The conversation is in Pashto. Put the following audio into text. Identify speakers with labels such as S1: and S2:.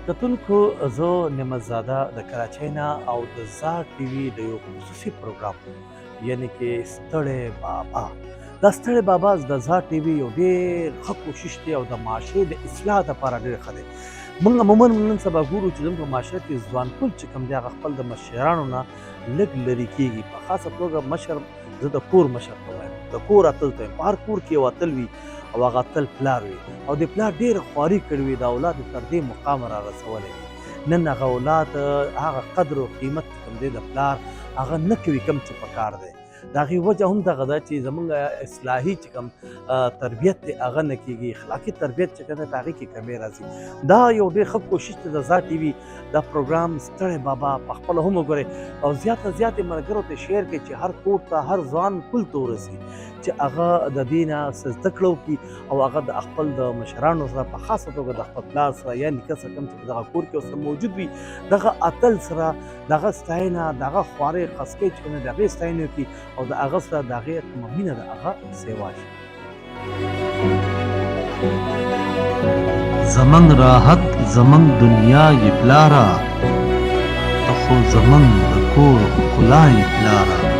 S1: کتونکو، زه نعمت زاده د کراچۍ نه او د زار ټي وي د یو خصوصي پروګرام، یعنی کې ستړی بابا. دا ستړی بابا د زار ټي وي یو ډېر ښه کوشش دی او د معاشرې د اصلاح لپاره ډېر ښه دی. موږ عموما نن سبا ګورو چې زموږ په معاشره کې ځوان کول چې کوم دی، هغه خپل د مشرانو نه لږ لرې کېږي. په خاصه توګه مشر، زه د کور مشر ته وایم، د کور اتل ته وایم. په هر کور کې یو اتل وي او هغه اتل پلار وي او د پلار ډېره خواري کړې وي، د اولاد یې تر دې مقامه را رسولی وي. نن هغه اولاد هغه قدر او قیمت چې کوم دی د پلار، هغه نه کوي کوم چې پکار دی. د هغې وجه هم دغه ده چې زمونږ اصلاحي چې کوم تربیت دی، هغه نه کېږي. اخلاقي تربیت چې کوم دی، په هغې کې کمی راځي. دا یو ډېر ښه کوشش دی د زار ټي وي. دا پروګرام ستړی بابا په خپله هم وګورئ او زیات نه زیات یې ملګرو ته share کړئ چې هر کور ته، هر ځوان کل ته ورسي، چې هغه د دې نه څه زده کړه وکړي او هغه د خپل د مشرانو سره، په خاصه توګه د خپل پلار سره یا نیکه سره کوم چې په دغه کور کې ورسره موجود وي، دغه اتل سره دغه ستاینه، دغه خوارۍ خسکۍ چې کوم دی، د هغې ستاینه وکړي او د هغه سره د هغې کومه مینه ده، هغه سیوا شي.
S2: زمونږ راحت، زمونږ دنیا یې پلاره، ته خو زمونږ د کور ښکلا یې پلاره.